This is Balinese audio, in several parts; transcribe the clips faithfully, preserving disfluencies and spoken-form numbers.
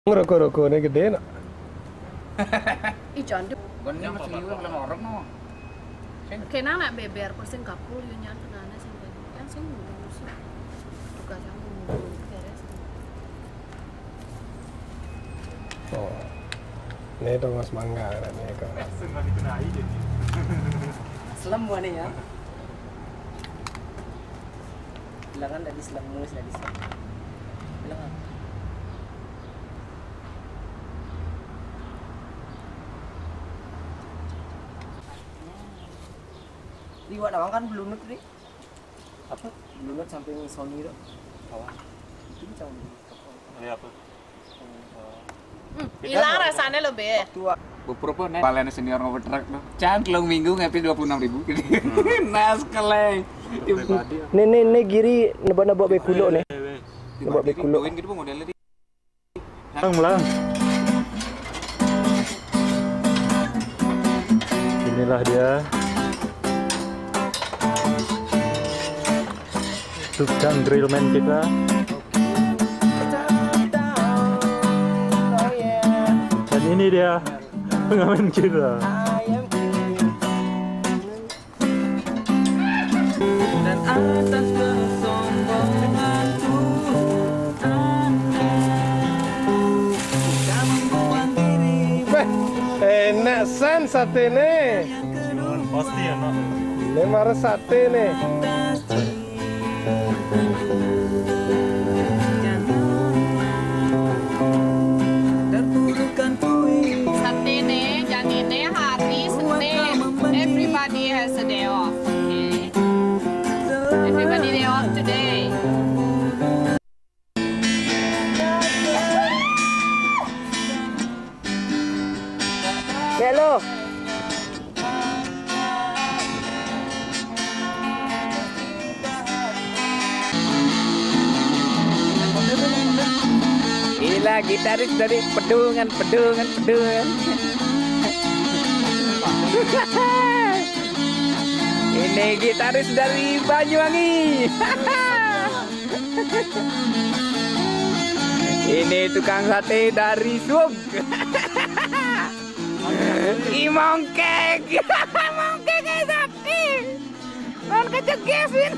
Rokok-rokoknya gede, nak. Ih, cantik. Bukan ini masih liwat belum orang, no. Kenang nak beber, persen kapul, yo nyan kenana sing tadi. Kan sing ngurus. Tugas yang ngurus, beres. Oh. Ini tuh Mas Mangga, ini kok. Langsung lagi kena air jadi. Selem mana ya? Bilangan tadi selem, mulus tadi selem. Bilang apa? Liwat nawang kan belum tadi. Apa? Belum samping Sony tuh. Kawan. Itu macam. Ini apa? Hmm, ilang rasanya lo, Be. Tua. Beberapa nih, balen senior ngoper truk tuh. Can telung minggu ngepi dua puluh enam ribu. Nas keleng. Nih, nih, nih, giri nebak-nebak bekuluk nih. Nebak bekuluk. Gitu modelnya di. Lang, lang. Inilah dia. Tukang grill man kita. Dan ini dia pengamen kita. Dan atas kesombongan Tuhan, kita membuang diri. Beh, enak san sate nih. Pasti enak. Ini marah sate nih. Satene, janine hari Senin. Everybody has a day off. Okay? Everybody day off today. Hello. Gila, gitaris dari Pedungan, Pedungan, Pedungan. Ini gitaris dari Banyuwangi. Ini tukang sate dari Suwung. Imongkek. Imongkek, eh, sate. Non kecegesin.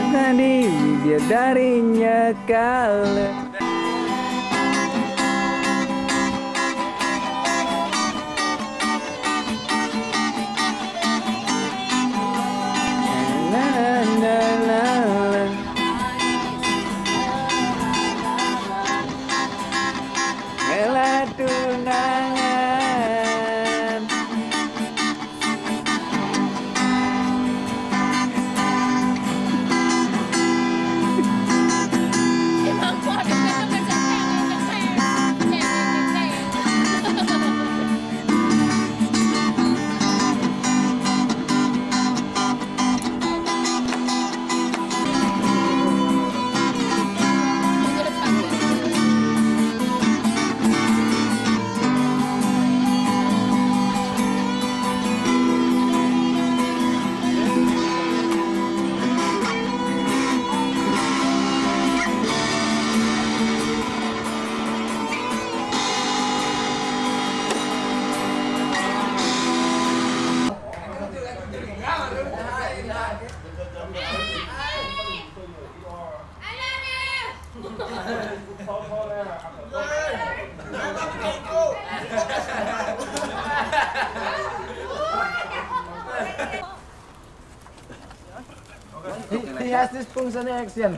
Tadi dia darinya kalah. Rela tunangan. He, he has this function action.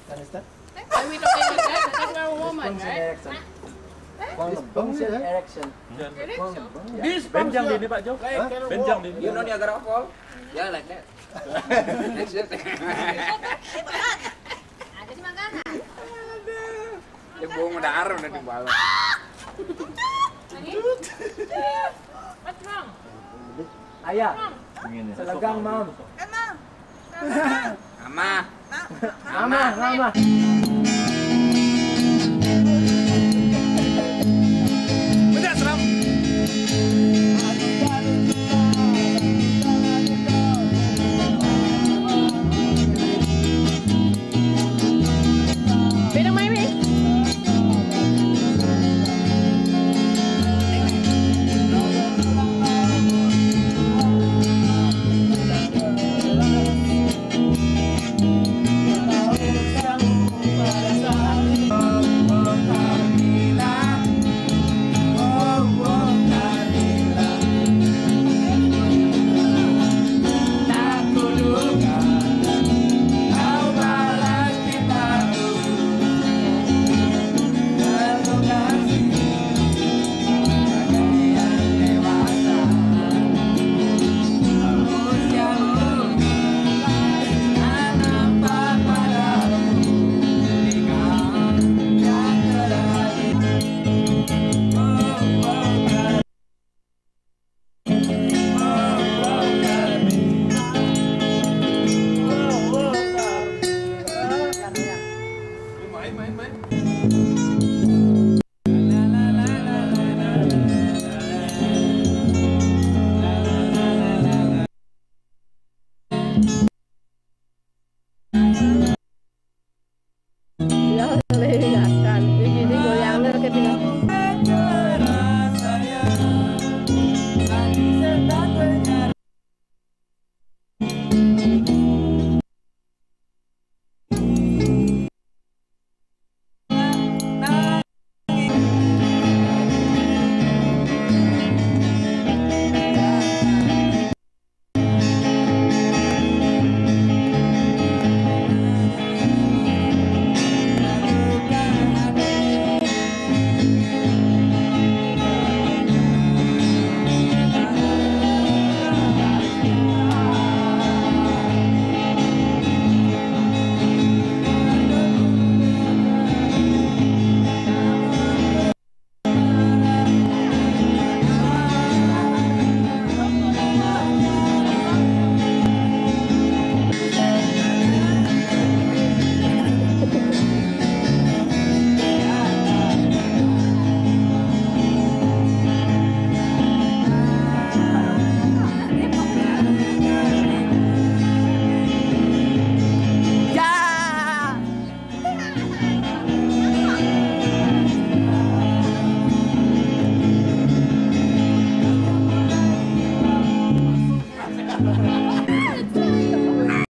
Understand? Are we talking like that? Because we're a woman, right? This function erection. Erection. This function. Benjang dini, Pak Jo. Benjang dini. You know Niagara Falls? Yeah, like that. Action. Ada di mana? Ya, bohong, udah arem, udah di bawah. What's wrong? Aya. Salagang ma'am. Ama. Ama, ama.